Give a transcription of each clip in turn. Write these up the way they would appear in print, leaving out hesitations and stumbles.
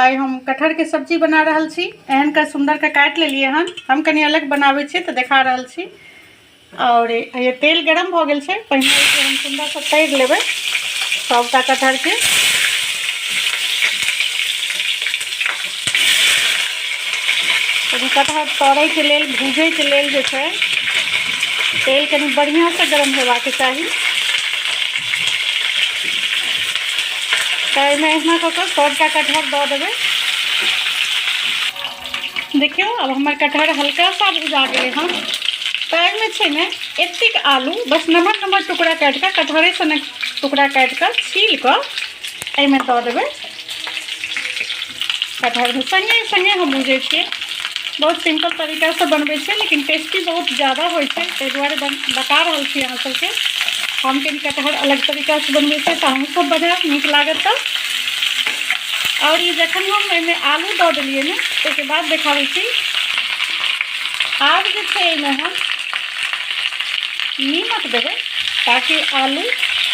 आइ हम कटहरके सब्जी बना रहल छी। एहन के सुंदर के काटि लेलियै हन। हम कनि अलग बनाबै छियै तऽ देखा रहल छी। और ये तेल गरम भऽ गेल छै, पहिने एहिके हम सुन्दरसँ तरि लेबै सबटा कटहरके। कनि कटहर तरैके लेल, भूजैके लेल जे छै तेल कनि बढ़िआँसँ गरम हेबाक चाही। तऽ एहिमे एहिना कऽ कऽ सबटा कटहर दऽ देबै। देखियौ आब हमर कटहर हल्का सा भुजा गेलै हन। तऽ एहिमे छै ने एतेक आलू, बस नमहर नमहर टुकड़ा काटि कऽ, कटहरे सनक टुकड़ा काटि कऽ छील कऽ एहिमे दऽ देबै। कटहरमे सङ्गे सङ्गे हम भुजै छियै। बहुत सिम्पल तरीकासँ बनबै छियै, लेकिन टेस्टी बहुत ज्यादा होइ छै, ताहि दुआरे बता रहल छी अहाँ सबके। हम कनि कटहर अलग तरीकासँ बनबै छियै, तऽ अहूँ सब बनायब, नीक लागत। तऽ आओर ई जखन हम एहिमे आलू दऽ देलियै ने, ताहिके बाद देखाबै छी। आब जे छै एहिमे हम नीमक देबै, ताकि आलू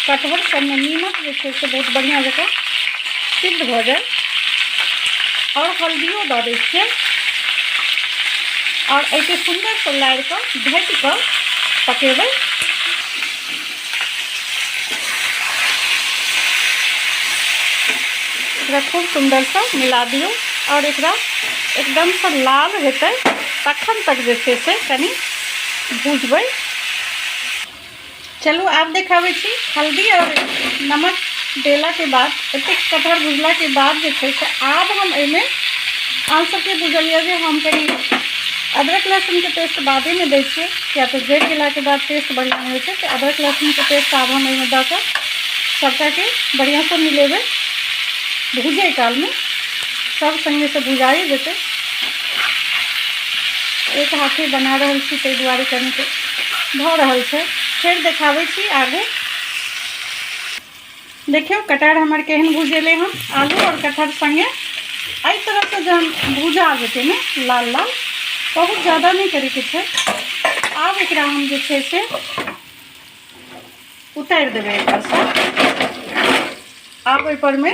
कटहर सबमे नीमक जे छै से बहुत बढ़िआँ जकाँ सिद्ध भऽ जाय। आओर हल्दियो दऽ दै छियै। आओर एहिके सुन्दरसँ लारि कऽ ढकि कऽ पकेबै। एकरा खूब सुन्दरसँ मिला दियौ आओर एकरा एकदमसँ लाल हेतै तखन तक जे छै से कनि भुजबै। चलू आब देखाबै छी। हल्दी आओर नमक देलाके बाद, एतेक कटहर भुजलाके बाद जे छै से आब हम एहिमे, अहाँ सबके बुझल यऽ जे हम कनि अदरक लहसुनके पेस्ट बादेमे दै छियै, किया तऽ जरि गेलाके बाद टेस्ट बढ़िआँ होइ छै। तऽ अदरक लहसुनके पेस्ट आब हम एहिमे दऽ कऽ सबटाके बढ़िआँसँ मिलेबै। भुजै कालमे सब सङ्गेसँ भुजाए जेतै। एक हाथे बना रहल छी, ताहि दुआरे कनिक भऽ रहल छै। फेर देखाबै छी आगू। देखियौ कटहर हमर केहन भुजेलै हन। आलू आओर कटहर सङ्गे एहि तरहसँ जहन भुजा जेतै ने लाल लाल, बहुत ज्यादा नहि करैके छै। आब एकरा हम जे छै से उतारि देबै एहिपरसँ। आब ओहिपरमे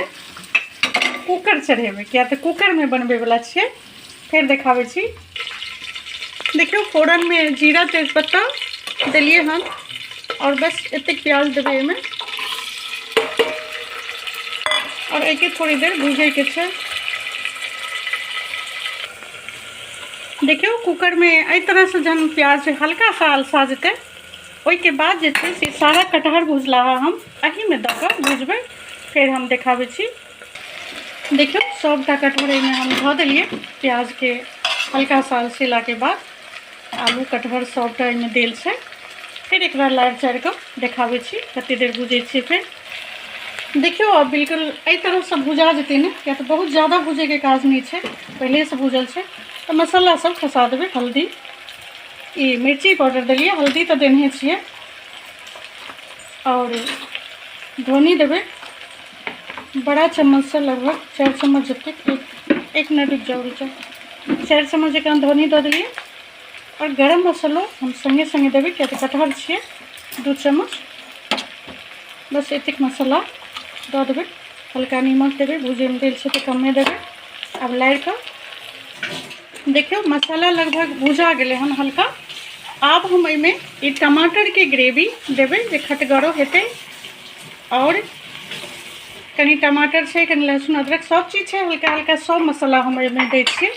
कूकर चढ़ेबै, किया तऽ कूकरमे बनबैवला छियै। फेर देखाबै छी। देखियौ फोरनमे जीरा तेजपत्ता देलियै हन आओर बस एतेक प्याज देबै एहिमे आओर एहिके थोड़ी देर भूजैके छै। देखियौ कूकरमे एहि तरहसँ जहन प्याज हल्का सा अलसा जेतै, ओहिके बाद जे छै से सारा कटहर भुजलाहा हम एहिमे दऽ कऽ भुजबै। फेर हम देखाबै छी। देखियौ सबटा कटहर एहिमे हम धऽ देलियै। प्याजके हल्का सा अलसेलाके बाद आलू कटहर सबटा एहिमे देल छै। फेर एकरा लारि चारि कऽ देखाबै छी कते देर भुजै छियै। फेर देखियौ आब बिल्कुल एहि तरहसँ भुजा जेतै ने, किया तऽ बहुत ज्यादा भुजैके काज नहि छै, पहिलेसँ भुजल छै। तऽ मसाला सब खसा देबै। हल्दी, ई मिर्ची पाउडर देलियै, हल्दी तऽ देने छियै, आओर धोनी देबै बड़ा चम्मचसँ लगभग 4 चम्मच जतेक। एक मिनट रुकि जाउ, रुकि जाउ। 4 चम्मच जकाँ धोनी दऽ देलियै। आओर गरम मसालो हम सङ्गे सङ्गे देबै, किया तऽ कटहर छियै। 2 चम्मच बस एतेक मसाला दऽ देबै। हल्का नीमक देबै, भुजैमे देल छै तऽ कमे देबै। आब लारि कऽ देखियौ मसाला लगभग भुजा गेलै हन हल्का। आब हम एहिमे ई टमाटरके ग्रेवी देबै, जे खटगरो हेतै। आओर कनि टमाटर छै, कनि लहसुन अदरक सब चीज छै, हल्का हल्का सब मसाला हम एहिमे दै छियै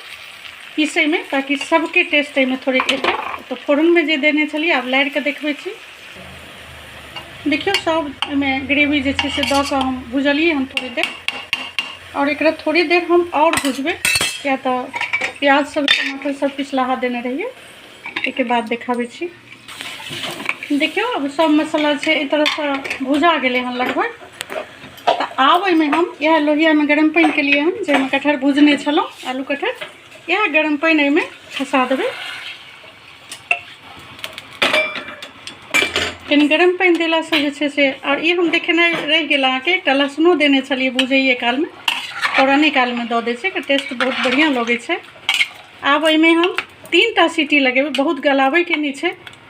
पीसैमे, ताकि सबके टेस्ट एहिमे थोड़ेक एतै। तऽ फोरनमे जे देने छलियै, आब लारि कऽ देखबै छी। देखियौ सब एहिमे ग्रेवी जे छै से दऽ कऽ हम भुजलियै हन थोड़ी देर। आओर एकरा थोड़ी देर हम आओर भुजबै, किया तऽ प्याज सब टमाटर सब किछु लहा देने रहियै। एहिके बाद देखाबै छी। देखियौ आब सब मसाला छै एहि तरहसँ भुजा गेलै हन लगभग। तऽ आब एहिमे हम इएह लोहियामे गरम पानि केलियै हन, जाहिमे कटहर भुजने छलहुँ, आलू कटहर, इएह गरम पानि एहिमे खसा देबै। कनि गरम पानि देलासँ जे छै से, आओर ई हम देखेनाइ रहि गेल अहाँके, एकटा लहसुनो देने छलियै भुजैए कालमे, फोरने कालमे दऽ दै छै, एकर टेस्ट बहुत बढ़िआँ लगै छै। आब एहिमे हम 3 टा सीटी लगेबै, बहुत गलाबैके नहि छै।